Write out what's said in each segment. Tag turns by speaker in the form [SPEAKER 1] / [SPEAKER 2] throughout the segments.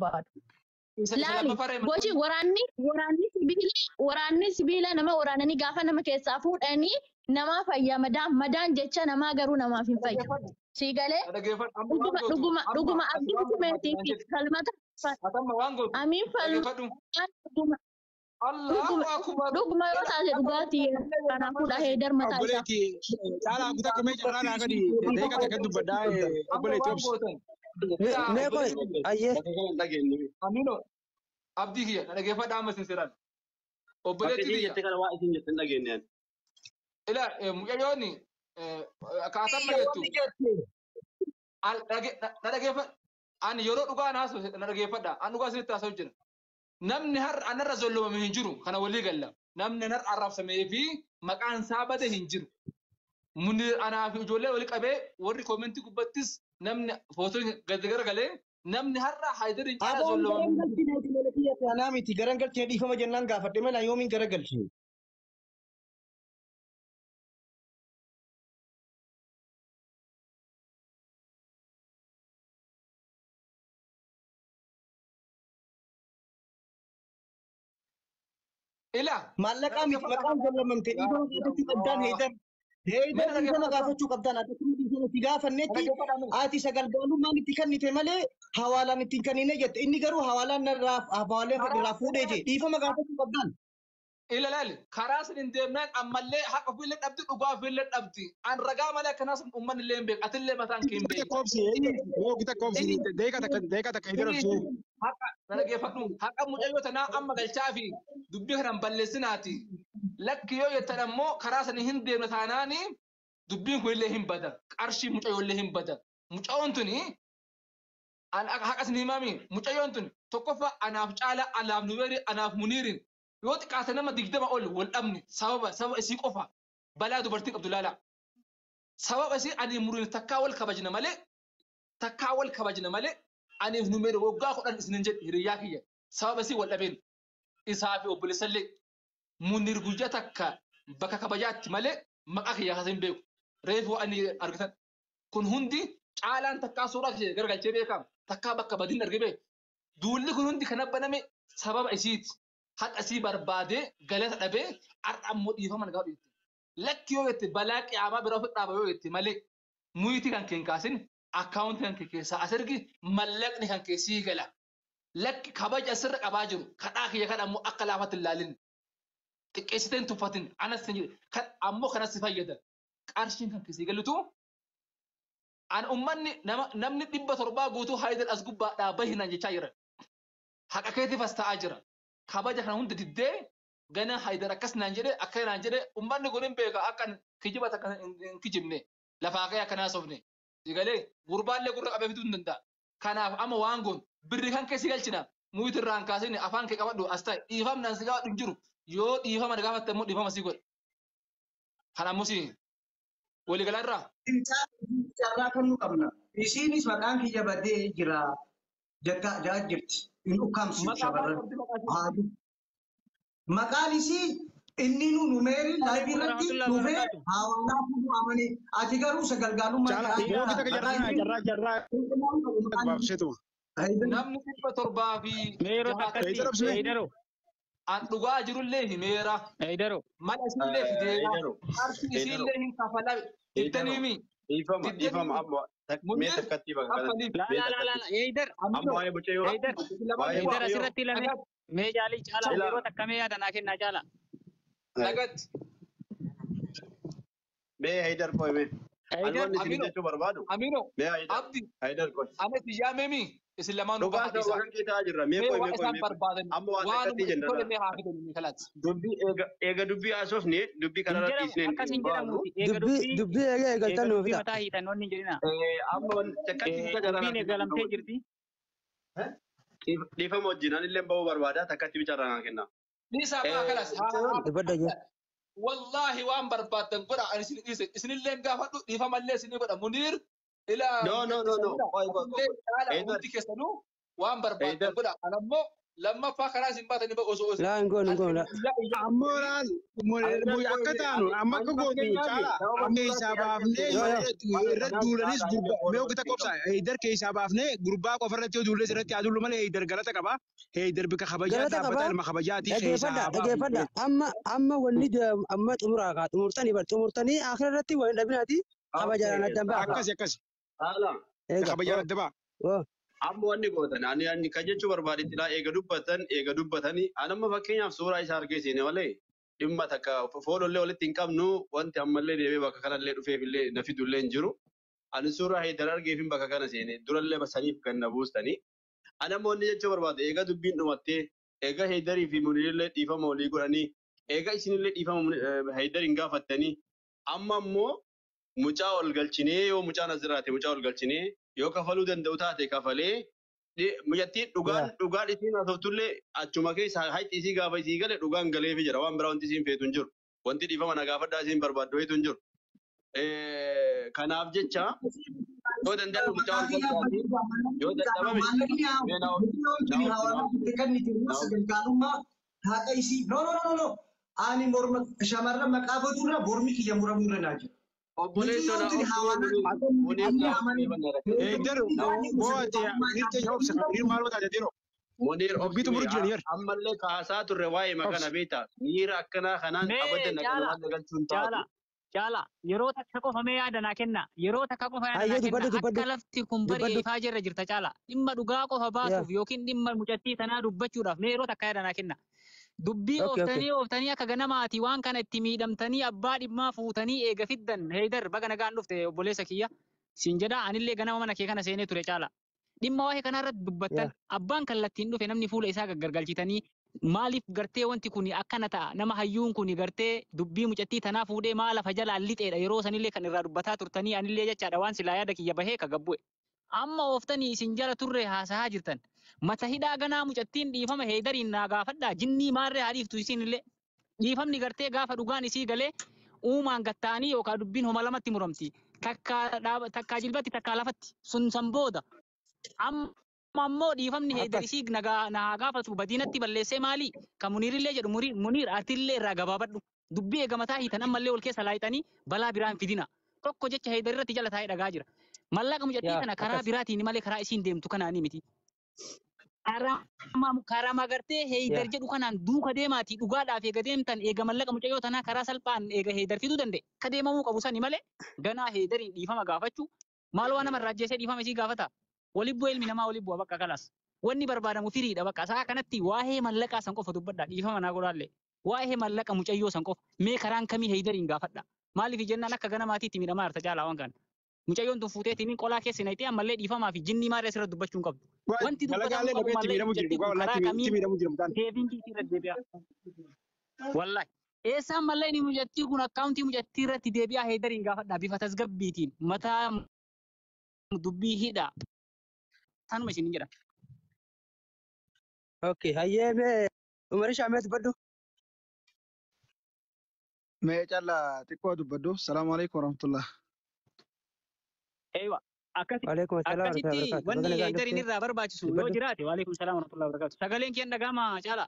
[SPEAKER 1] barbaadu.
[SPEAKER 2] Isa
[SPEAKER 1] Laali
[SPEAKER 2] lammaffaa
[SPEAKER 1] gochi waraanni sibiila nama waraananii gaafa nama keessaa fuudhanii namaa fayya madaan jecha namaa garuu namaaf hin fayyu. Sii galee
[SPEAKER 2] Dhaggeeffadhu amma waan
[SPEAKER 1] dhuguma
[SPEAKER 2] gootu
[SPEAKER 1] dhuguma
[SPEAKER 2] amma
[SPEAKER 1] dhuguma
[SPEAKER 2] ati
[SPEAKER 1] abdiin
[SPEAKER 2] waan
[SPEAKER 1] kumeetii
[SPEAKER 2] barbaaddu
[SPEAKER 1] fi
[SPEAKER 2] naan jedhi.
[SPEAKER 1] falmata
[SPEAKER 2] Ati amma waan gootu
[SPEAKER 1] amiin
[SPEAKER 2] dhaggeeffadhu.
[SPEAKER 1] falmaan dhuguma
[SPEAKER 2] Allahu
[SPEAKER 1] dhuguma
[SPEAKER 2] akbar.
[SPEAKER 1] dhuguma yoo taate dhugaatii kanaafuu dhahee darmataa isaa.
[SPEAKER 3] Obboleetti caalaa kutaa kamee carraa naa gadi deeqa takka dubbadhaa
[SPEAKER 2] Amma
[SPEAKER 3] obboleetti
[SPEAKER 2] waan
[SPEAKER 3] obsi.
[SPEAKER 2] gootan.
[SPEAKER 4] Mee
[SPEAKER 2] Ilaa
[SPEAKER 4] mee qoy
[SPEAKER 2] obboleetti
[SPEAKER 4] ayyee
[SPEAKER 5] Bakka kana hin dhageenye.
[SPEAKER 2] Amino abdii kiyya na dhaggeeffadhaa amma isin seeraan.
[SPEAKER 5] Bakka
[SPEAKER 2] Obboleetti
[SPEAKER 5] isiin
[SPEAKER 2] tiyya.
[SPEAKER 5] jette kana waa isiin jette hin dhageenye ani.
[SPEAKER 2] Ilaa mucayyoon akkaataa amma jettu
[SPEAKER 6] Wanni jette.
[SPEAKER 2] Na dhaggeeffadha. Ani yeroo dhugaa na haasofte na dhaggeeffadha. Ani dhugaa isinitti haasa'u jira. Namni har'a anarra zollomame hin jiru kana walii galla. Namni har'a arrabsamee fi maqaan isaa bade hin jiru. Munir anaa fi ijoollee walii qabee warri koomentii gubbattis namni footoo gadi garagalee namni har'a Haayidariin caalaa
[SPEAKER 6] Aboon
[SPEAKER 2] zollomame
[SPEAKER 6] garan
[SPEAKER 2] hin jiru.
[SPEAKER 6] galchine ati mana kiyya taanaa miti garan galchine dhiifama jennaan gaafadhe mala yoomiin gara galchine.
[SPEAKER 2] Ilaa na
[SPEAKER 6] Maallaqaa miti
[SPEAKER 2] dhaggeeffadhaa
[SPEAKER 6] maqaan zollamamte
[SPEAKER 2] yaa
[SPEAKER 6] dhiifama
[SPEAKER 2] Rabbi
[SPEAKER 6] gaafachuu qabdaan
[SPEAKER 2] Allah.
[SPEAKER 6] heedan.
[SPEAKER 2] Mee
[SPEAKER 6] Heedan
[SPEAKER 2] na
[SPEAKER 6] dhiifama
[SPEAKER 2] dhaggeeffadhaa.
[SPEAKER 6] gaafachuu qabdaan ati akkuma dhiifama si
[SPEAKER 2] Na
[SPEAKER 6] gaafannetti
[SPEAKER 2] dhaggeeffadhaa mee.
[SPEAKER 6] ati sagalgaalummaan itti kennite malee hawaalaan ittiin kennine jette inni garuu hawaalaan narraa hawaalaan
[SPEAKER 2] Karaa
[SPEAKER 6] irraa fuudhee
[SPEAKER 2] karaa
[SPEAKER 6] jee dhiifama gaafachuu qabdaan.
[SPEAKER 2] ila laali karaa sin hin deemnaan ammallee haqa ofiillee dhabdi dhugaa ofiillee dhabdi. An ragaa malee akkanaas uummanni illee hin beeku atillee mataan kee hin
[SPEAKER 3] Gita
[SPEAKER 2] beeku.
[SPEAKER 3] koobsi yoo gita koobsi deeqa takka deeqa takka hin obsi.
[SPEAKER 2] Haqa na dhaggeeffadhu haqa mucayyoo tanaa amma galchaa fi dubbii kanan balleessinaati. Lakki yoo jettan ammoo karaa sanii hin deemne taanaani dubbiin kun illee hin bada. Qarshii mucayyoo illee hin bada. Mucayyoon tuni an haqa isin himami mucayyoon tun tokkoffaa anaaf caala anaaf nubeeri anaaf muniirin yoo xiqqaate nama 20 ol wal dhabne sababa isii qofa balaa dubartii qabdu laala. Sababa isii ani muriin takkaa wal kabajna malee takkaa wal kabajna malee aniif numeeri waggaa 10 isinin jedhe hiriyyaa kiyya sababa isii wal dhabeen isaa fi obboleessallee Munir guyyaa takka bakka kabajaatti malee maqaa kiyya kaasee hin beeku. Reefu ani argitan kun hundi caalaan takkaa suuraa kiyya garagalchee beekama takkaa bakka badiin arge beeku. Duulli kun hundi kan baname sababa isiiti. Haqa isii barbaadee galata dhabee har'a ammoo dhiifama nagaa dhiifte. Lakki yoo jette balaa qiyaamaa bira ofi dhaaba yoo jette malee muyitii kan kee hin kaasin akkaawuntii kan kee keessaa as ergi mallaqni kan kee sii gala. Lakki kabaja asirra qabaa jiru kadhaa kiyya kan ammoo akka laafatti hin laalin. Xiqqeessitee hin tuffatin anas hin jedhe kan ammoo kanas si fayyada. Qarshiin kan kee sii galutu an ummanni namni 700 guutuu Haayidar as gubbaadhaa bahinaan jechaa jiran. Haqa keetiif as taa'aa jira. Kabaja kana hunda diddee gana Haayidar akkas naan jedhe akka naan jedhe ummanni kun hin beeka akka kijiba takka hin kijibne lafaa ka'ee akka naasofne. Galee gurbaallee gurra qabee fiduu hin danda'a. Kanaaf amma waan goon birri kan kee si galchina muuyit irraa hin kaasin afaan kee qabadhu as ta'e dhiifamnaan si gaafadhu hin jiru yoo dhiifama na gaafatte immoo dhiifama si godha. Kana ammoo si waliigalaa irraa.
[SPEAKER 6] Carraa kan nu qabna. Isiinis maqaan kiyya badee jira jettaa jaa jirti. Hin ukkaamsisu
[SPEAKER 2] Maqaa maal
[SPEAKER 6] shamarran.
[SPEAKER 2] qabdi maqaa ishee?
[SPEAKER 6] Haadhu. Maqaan isii inni nu numeeri laayivii irratti
[SPEAKER 7] Warahmatullahi
[SPEAKER 6] dhufee
[SPEAKER 7] wabarakatuh.
[SPEAKER 6] hawaalaa fuudhuu amane. Ati garuu sagalgaalummaa
[SPEAKER 3] Caalaa
[SPEAKER 6] jaa
[SPEAKER 3] yoo
[SPEAKER 6] jirta.
[SPEAKER 3] gita
[SPEAKER 6] Maqaa
[SPEAKER 3] jarraa
[SPEAKER 6] isii
[SPEAKER 3] jarraa jarraa
[SPEAKER 6] qulqullaa'uu qabu maqaan isii.
[SPEAKER 3] gabaabseetu.
[SPEAKER 2] Namni 760
[SPEAKER 7] Mee yeroo takkatti
[SPEAKER 3] Heydar obsi.
[SPEAKER 7] Heydaro
[SPEAKER 2] an dhugaa jirullee himeera.
[SPEAKER 7] Heydaro
[SPEAKER 2] Mala isiillee fideera.
[SPEAKER 5] Heydaro
[SPEAKER 2] Qarshii
[SPEAKER 5] Heydaro
[SPEAKER 2] isiillee hin kafalame.
[SPEAKER 5] Heydaro
[SPEAKER 2] Diddanii mi?
[SPEAKER 5] dhiifama
[SPEAKER 2] Diddanii
[SPEAKER 5] dhiifama
[SPEAKER 2] mi?
[SPEAKER 5] amma mee
[SPEAKER 2] Munir
[SPEAKER 5] takkatti bakka kanatti
[SPEAKER 2] kaffaliif.
[SPEAKER 7] La
[SPEAKER 5] mee
[SPEAKER 7] la la la
[SPEAKER 5] takkatti
[SPEAKER 7] Heydar
[SPEAKER 5] amma
[SPEAKER 2] Amino
[SPEAKER 5] waa'ee mucayyoo
[SPEAKER 7] Heydar
[SPEAKER 2] isin lamaan
[SPEAKER 5] waa'ee
[SPEAKER 2] bu'aa.
[SPEAKER 7] Heydar
[SPEAKER 5] mucayyoo
[SPEAKER 7] asirratti lame
[SPEAKER 2] Dhagatti.
[SPEAKER 7] mee jaalii caalaa
[SPEAKER 5] ilaa
[SPEAKER 7] yeroo takka mee yaada naa kennaa caala.
[SPEAKER 2] Dhagatti.
[SPEAKER 5] mee Heydar qoy mee ani
[SPEAKER 7] Heydar
[SPEAKER 5] wanni isin
[SPEAKER 2] Amino
[SPEAKER 5] jechuu barbaadu
[SPEAKER 2] Amino
[SPEAKER 5] mee Heydar
[SPEAKER 2] Abdi
[SPEAKER 5] Heydar qoy
[SPEAKER 2] ana isin yaamemi isin lamaan
[SPEAKER 5] dhugaa
[SPEAKER 2] bahaa
[SPEAKER 5] sababa
[SPEAKER 2] dhiisaa.
[SPEAKER 5] kan kee ta'aa jirra mee
[SPEAKER 2] Mee
[SPEAKER 5] qoy
[SPEAKER 2] waan
[SPEAKER 5] mee qoy
[SPEAKER 2] isaan
[SPEAKER 5] mee qoy
[SPEAKER 2] barbaadan
[SPEAKER 5] amma waan
[SPEAKER 2] waanuma
[SPEAKER 5] takkatti
[SPEAKER 2] itti
[SPEAKER 5] jenna
[SPEAKER 2] tole
[SPEAKER 5] laal
[SPEAKER 2] mee haa fidanii kalaati.
[SPEAKER 5] dubbii eega eega dubbii haasofne dubbii
[SPEAKER 7] hin
[SPEAKER 5] kanarra
[SPEAKER 7] jedhamu
[SPEAKER 5] dhiisneen
[SPEAKER 7] akkas
[SPEAKER 5] hin
[SPEAKER 7] hin
[SPEAKER 5] baanu
[SPEAKER 7] jedhamuuti eega
[SPEAKER 4] Dubbii
[SPEAKER 7] dubbii
[SPEAKER 4] dubbii eega
[SPEAKER 7] eega
[SPEAKER 4] eegaltan nuuf
[SPEAKER 7] dubbii
[SPEAKER 4] fixa.
[SPEAKER 7] mataa hiitan wanni hin jedhina.
[SPEAKER 5] Amma takkatti
[SPEAKER 7] Eh,
[SPEAKER 5] isa jarraa
[SPEAKER 7] Dubbiin eegalamtee jirti.
[SPEAKER 5] dhiifama wajjin anillee bahuu barbaada takkatti bicarraa naa kenna.
[SPEAKER 2] Dhiisaa bahaa kalas.
[SPEAKER 4] Mucayyoon dubbadda jiru.
[SPEAKER 2] Wallaahi waan barbaaddan godha ani isin dhiise isinillee gaafadhu dhiifamallee isinii godha Muniir ila
[SPEAKER 5] No no no no
[SPEAKER 2] mucattii
[SPEAKER 5] qoy qoy qoy
[SPEAKER 2] atillee caala
[SPEAKER 5] Heydar
[SPEAKER 2] hundi keessanuu waan barbaaddan
[SPEAKER 5] Heydar
[SPEAKER 2] godha anammoo Lammaffaa karaa isin baatanii osoo
[SPEAKER 4] Laa hin goonu hin goonu laa.
[SPEAKER 2] guyyaa iyyaa
[SPEAKER 3] Ammoo laal akka taanu amma akka gootu caala amma keessaa baafnee
[SPEAKER 4] Yoo yoo.
[SPEAKER 3] irra duulanis gurbaa mee oggita qobsa Heydar keessaa baafnee gurbaa qofa irratti yoo duules irratti haa duullu malee Heydar galata qaba. Heydar bika kabajaa
[SPEAKER 4] Galata
[SPEAKER 3] dhaabbataa
[SPEAKER 4] qabaa.
[SPEAKER 3] ilma kabajaatii keessaa
[SPEAKER 4] Dhageeffadha
[SPEAKER 3] haa baafnu.
[SPEAKER 4] dhageeffadha. Amma amma wanni amma xumuraa kaa xumurtanii bar xumurtanii akhira irratti wal hin dhabinaati kabajaadhaan addan ba'a.
[SPEAKER 3] Akkasi akkasi
[SPEAKER 5] Caalaa.
[SPEAKER 4] Eega.
[SPEAKER 3] kabajaan adda ba'a.
[SPEAKER 4] Oo.
[SPEAKER 5] Amma wanni gootan ani ani kan jechuu barbaadetti laa eega dubbatan eega dubbatanii ani amma fakkeenyaaf suuraa isaa argee seene malee dhimma takka foolollee walitti hin qabnu wanti ammallee deemee bakka kanallee dhufeef illee na fidullee hin jiru. Ani suuraa Heydar argeefin bakka kana seene durallee saniif kan na buustanii. Ani amma wanni jechuu barbaade eega dubbiin dhumattee eega Heydarii fi Muniirillee dhiifama walii godhanii eega isinillee dhiifama Heydariin gaafattanii amma ammoo mucaa ol galchinee yoo mucaan as jiraate mucaa ol galchinee yoo kafaluu danda'u taate kafalee mucattiin dhugaan dhugaan isiin hasoftullee achuma keessa hayxi isii gaafa isii gale dhugaan galeefi jira waan biraa wanti isiin feetu hin jiru wanti dhiifama na gaafadhaa isiin barbaaddu wayitu hin jiru. Kanaaf jecha yoo danda'ame mucaa ol galchaati yoo dadhabame mee na
[SPEAKER 6] Haqa isii no no no no ani morma shamarran maqaa baduurra mormi kiyya muramuurra naa jira.
[SPEAKER 5] Obboleessoo na
[SPEAKER 6] Miti
[SPEAKER 5] obsi
[SPEAKER 6] hawaasa
[SPEAKER 5] Muniir
[SPEAKER 6] namni
[SPEAKER 5] na obsi
[SPEAKER 6] amane
[SPEAKER 3] Heydar boo ati nirte obsa Muniir maal taate diroo
[SPEAKER 5] Muniir
[SPEAKER 3] dubbii
[SPEAKER 5] obsi
[SPEAKER 3] xumuru jiran yer
[SPEAKER 5] ammallee kaasaa turre waa'ee
[SPEAKER 3] obsi.
[SPEAKER 5] makana beektaa miira akkanaa kanaan
[SPEAKER 7] Mee
[SPEAKER 5] abadan
[SPEAKER 7] caala
[SPEAKER 5] akkanumaan galchuun taatu.
[SPEAKER 7] caala caala yeroo takka qofa mee yaada naa kenna yeroo takka qofa yaada
[SPEAKER 4] Hayyee
[SPEAKER 7] naa kenna
[SPEAKER 4] dubbadhu dubbadhu
[SPEAKER 7] akka lafti kun bari
[SPEAKER 4] dubbadhu.
[SPEAKER 7] ifaa jirra jirta caala dhimma dhugaa qofa
[SPEAKER 4] Yaa.
[SPEAKER 7] baasuuf yookiin dhimma mucattii tanaa dubbachuudhaaf mee yeroo takka yaada naa kenna. Dubbii
[SPEAKER 4] Okay okay.
[SPEAKER 7] ooftanii ooftanii akka ganamaati waan kana itti miidhamtanii abbaa dhimmaa fuutanii eega fiddan Heydar baga nagaan dhufte obboleessa kiyya siin jedha anillee ganama mana kee kana seenee ture caala. Dhimma waa'ee kanarratti dubbattan abbaan kallattiin dhufe namni fuula isaa gaggargalchitanii maaliif gartee wanti kun akkana ta'a nama hayyuun kun gartee dubbii mucattii tanaa fuudhee maa lafa jalaan lixeedha yeroo sanillee kan irraa dubbataa turtanii anillee jechaadha waan silaa yaada kiyya bahee ka gabbu'e. Amma ooftanii isin jala turre haasahaa jirtan. Mata hidhaa ganaa mucattiin dhiifama Heydariin naa gaafadhaa jinnii maarree haa dhiiftu isin illee. Dhiifamni gartee gaafa dhugaan isii galee uumaan gatta'anii yookaan dubbiin homa lamatti muramti. Takkaa dhaaba takkaa jilbatti takkaa lafatti sun san booda. Amma ammoo dhiifamni Heydar
[SPEAKER 4] Akkas.
[SPEAKER 7] isii nagaa naa gaafatu badiinatti balleessee maali? Kan Muniirillee jedhu Muniir atillee irraa gabaabadhu. Dubbii eegamataa hiitan ammallee ol keessa laayixanii balaa biraa hin fidina. Tokko jecha Heydar irratti jala taa'ee dhagaa jira. Mallaqa mucattii
[SPEAKER 4] Yaa
[SPEAKER 7] tana karaa
[SPEAKER 4] akkas.
[SPEAKER 7] biraatiin malee karaa isiin deemtu kanaanii miti. Karaa magartee Heydar
[SPEAKER 4] Yaa.
[SPEAKER 7] jedhu kanaan duuka deemaatii dhugaadhaaf eega deemtan eega mallaqa mucayyoo tanaa karaa salphaan eega Heydar fiduu danda'e. Akka deemamuu qabu sani malee ganaa Heydariin dhiifama gaafachuu maal waan namarraa ajjeesee dhiifama isii gaafata. Walii bu'a ilmi namaa walii bu'a bakka kalaas. Wanni barbaadamu firiidha bakka sa'a kanatti waa'ee mallaqaa san qofa dubbadha dhiifama naa godhaallee. Waa'ee mallaqa mucayyoo san qofa mee karaan kamii Heydariin gaafadha. Maaliif jennaan akka ganamaatiitti miidhamaa jirta caalaa waan kana. Mucayyoon tun fuuteetiin qolaa keessa naqxee ammallee dhiifamaa fi jinnii maarree asirra dubbachuu hin qabdu. Wanti dubbatamuu
[SPEAKER 3] Dalagaalee
[SPEAKER 7] qabu
[SPEAKER 3] lafee itti
[SPEAKER 7] mallee
[SPEAKER 3] miidhamu jira
[SPEAKER 7] mucattii
[SPEAKER 3] dhugaa
[SPEAKER 7] kun karaa
[SPEAKER 3] wallahi itti
[SPEAKER 7] kamiin
[SPEAKER 3] miidhamu jira mucaan.
[SPEAKER 7] deebiin irra deebi'a. Wallahi. Eessaan mallee inni mucattii kun akkaawuntii mucattii irratti deebi'aa Heydariin gaafadha bifa tasgabbiitiin mataa dubbii hidha. Tanuma isin jedha.
[SPEAKER 4] Okay hayyee mee Umarishaa mee dubbadhu.
[SPEAKER 8] Mee callaa xiqqoo dubbadhu. Salaamu alaikum warahmatullah.
[SPEAKER 7] Eewa. Akkasi
[SPEAKER 4] Waalaikum assalam warahmatullahi
[SPEAKER 7] akkasitti
[SPEAKER 4] wabarakatuh. Baga
[SPEAKER 7] wanni
[SPEAKER 4] nagaan
[SPEAKER 7] Heydariin
[SPEAKER 4] dhufte
[SPEAKER 7] irraa barbaachisu yoo
[SPEAKER 4] dubbadhu.
[SPEAKER 7] jiraate waalaikum salaam warahmatullahi wabarakatuh. Sagaleen kiyyan dhaga'ama caala.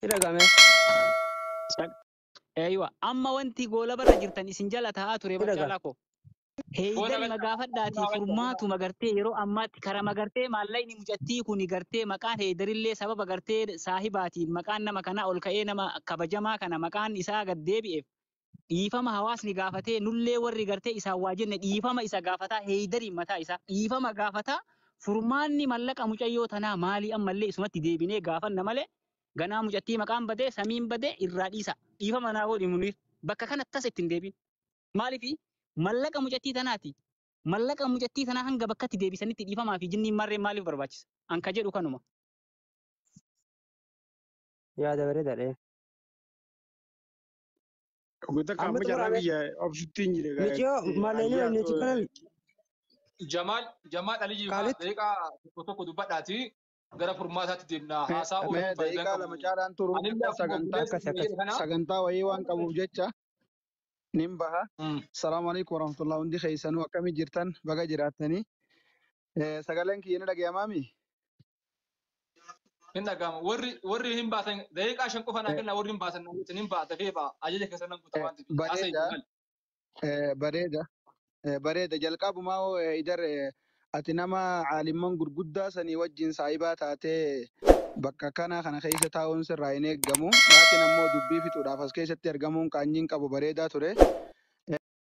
[SPEAKER 4] Ni dhaga'ame.
[SPEAKER 7] Eewa. Amma wanti goolabarra jirtan isin jala taa'aa ture
[SPEAKER 4] Ni dhaga'a.
[SPEAKER 7] caalaa koo.
[SPEAKER 2] Booda
[SPEAKER 7] Heydari magaafadhaatii furmaatu magartee yeroo ammaatti kara magartee maallaqni mucattii kun gartee maqaan Heydarillee sababa gartee saahibaatiin maqaan nama kanaa ol ka'ee nama kabajamaa kana maqaan isaa gad deebi'eef dhiifama hawaasni gaafatee nullee warri gartee isaan waa jenne dhiifama isa gaafataa Heydariin mataa isaa dhiifama gaafataa furmaanni mallaqa mucayyoo tanaa maalii ammallee isumatti deebinee gaafanna malee ganaa mucattii maqaan badee samiin badee irraa dhiisa dhiifama naa godhi Muniir bakka kana tasa ittiin deebiin maaliifi mallaqa mucattii tanaati mallaqa mucattii tanaa hanga bakkatti deebisanitti dhiifamaa fi jinniin marreen maaliif barbaachisa anka jedhu kanuma.
[SPEAKER 4] Yaada bareedaadha.
[SPEAKER 3] Oggota
[SPEAKER 4] Amma
[SPEAKER 3] kaamma carraa
[SPEAKER 4] xumurame.
[SPEAKER 3] biyya obsutti hin jire.
[SPEAKER 4] Miciyoo malleen nuti kanan
[SPEAKER 2] Jamaal Jamaal Aliyyi fa'aa
[SPEAKER 4] Kaalit
[SPEAKER 2] daqiiqaa tokko tokko dubbadhaati gara furmaataatti deemna. Haasaa
[SPEAKER 8] Mee
[SPEAKER 2] ooluun faayidaa
[SPEAKER 8] daqiiqaa lama
[SPEAKER 2] qabu.
[SPEAKER 8] caalaan turuun
[SPEAKER 2] Anillee akkuma
[SPEAKER 8] sagantaa
[SPEAKER 2] obboleessi
[SPEAKER 4] akkas
[SPEAKER 2] kiyya
[SPEAKER 4] akkas.
[SPEAKER 2] jedhe kana
[SPEAKER 8] sagantaa wayii waan qabuuf jecha nin baha. Salaamu alaikum warahmatullah. Hundi keessanuu akkamii jirtan baga jiraattanii. Sagaleen kiyya ni dhaga'amaami?
[SPEAKER 2] Hin dhaga'ama. Warri hin baasan daqiiqaa 5 qofa naa kennaa, warri hin baasan naa jettan hin baata fee ba'a. Ajaja keessan nan guuta waan ta'eef. Haasa'e
[SPEAKER 8] Bareeda.
[SPEAKER 2] maali?
[SPEAKER 8] Bareeda. Bareeda. Jalqabumaa hoo Idar, ati nama caalimman gurguddaa sanii wajjin saayibaa taatee bakka kana keessa taa'uun sirraa hin eeggamu. Laakiin ammoo dubbii fixuudhaaf as keessatti argamuun qaanyiin qabu bareedaa ture.